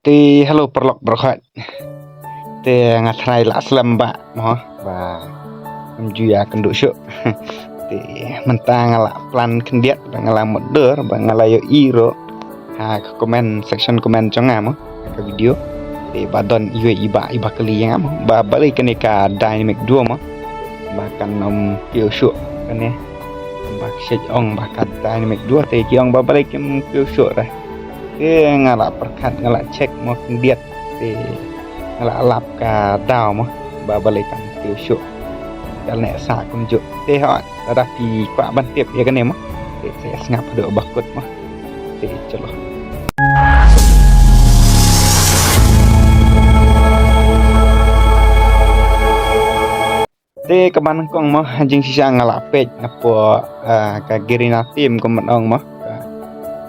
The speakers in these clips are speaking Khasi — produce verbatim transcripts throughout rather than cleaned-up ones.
Te hello paralok baroh. Te nga tharai la slem ba mo ba ngam ju ïa kynduh shuh. Te mynta nga la plan khyndiat ba nga la mutdur ba nga la ïohi ruh ha ka comment section comment jong nga mo ha ka video. Te ba don iwei iba iba kylli ïa nga mo ba balei kane ka dynamic duo mo ba kan ym kiew shuh kane. Ba ki shait ong ba ka dynamic duo te ki ong ba balei kim kiew shuh re. Te nga la pyrkhat nga la check mo khyndiat te nga la lap ka daw mo ba balei kam kiew shuh. Ka neh sah kumjuh te hooid lada phi kwah ban tip ïa kane mo te sa sngap haduh ba kut mo. Te chalo. Te kaba nyngkong mo ha jingshisha nga la peit na pdeng ka Garena team kumno ong mo ka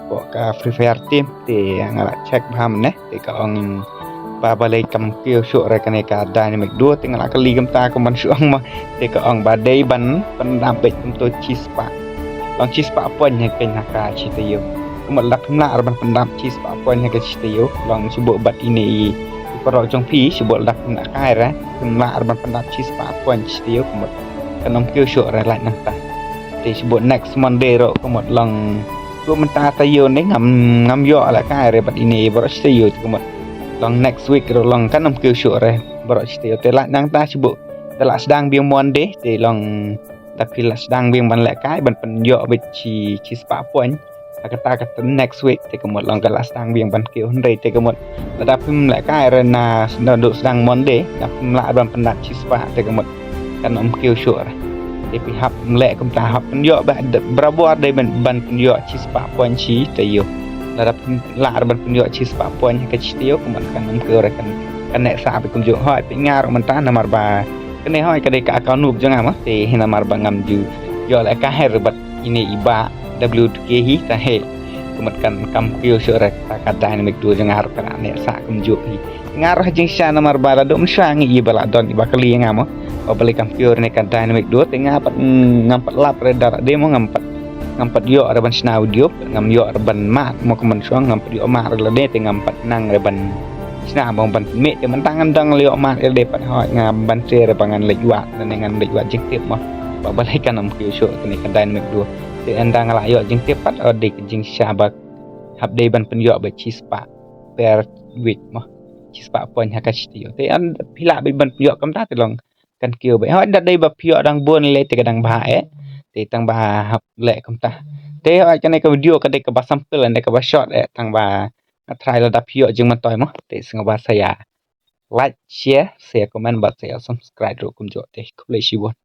pdeng ka Free Fire team te nga la check bha mynne te ka ong ba balei kam kiew shuh re kane ka dynamic duo te nga la kylli kumta kumno shu ong mo te ka ong ba dei ban pyndap beit kumto shispah. Long shispah point ha kane ka shi taïew. Kumno lada phim lah re ban pyndap shispah point ha ka shi taïew long shu buh bad ine i paralok jong phi shu buh lada phim lah kai re phim lah re ban pyndap shispah point shi taïew kumno kan ym kiew shuh re lait nangta. Te shu buh next Monday ruh kumno long shu buh mynta taïew ne ngam ngam ïoh leh kai re bad ine i baroh shi taïew te kumno long next week ruh long kan ym kiew shuh re baroh shi taïew te lait nangta shu buh te la sdang biang Monday te long da phi la sdang biang ban leh kai ban pynïoh beit shi shispah point. Ha kata kata next week te kumno long ka la sdang biang ban kiew hynrei te kumno lada phim leh kai re na sdang du sdang Monday da phim lah ban pyndap shispah te kumno kan ym kiew shuh re. Te phi hap leh kumta hap pynïoh ba barabor dei ban ban pynïoh shispah point shi taïew. Lada phim lah re ban pynïoh shispah point ha ka shi taïew kumno kan ym kiew re kan kan neh sah beit kumjuh hooid phi nga ruh mynta namar ba kane hooid ka dei ka account noob jong nga mo te hi namar ba ngam ju ïoh leh kai re bad ine i ba W two K hi te hi kumno kan kam kiew shuh re ta ka dynamic duo jong nga ruh ka neh sah kumjuh hi. Nga ruh ha jingshisha namar ba la dum sha ngi i ba la don iba kylli ïa nga mo ba balei kam kiew re ne ka dynamic duo te nga pat ngam pat lap re da la dei mo ngam pat ngam pat ïoh re ban shna video ngam ïoh re ban mad mo kumno shu ong ngam pat ïoh mad re lade te ngam pat nang re ban shna mo ban mih te mynta ngan dang ïoh mad re lade pat hooid nga ban trei re ba ngan leit wad lane ngan leit wad jingtip mo ba balei kan ym kiew shuh kane ka dynamic duo. Te ynda nga la ïoh jingtip pat o dei ka jingshisha ba hap dei ban pynïoh beit shispah per week mo shispah point ha ka shi taïew te ynda phi lah beit ban pynïoh kumta te long kan kiew beit hooid da dei ba phi ïoh dang bun lei te ka dang bha eh te tang ba hap leh kumta. Te hooid kane ka video ka dei kaba sample ne kaba short eh tang ba nga tharai lada phi ïoh jingmyntoi mo te sngewbha sa ïa like share sa ïa comment bad sa ïa subscribe ruh kumjuh te khublei shibun.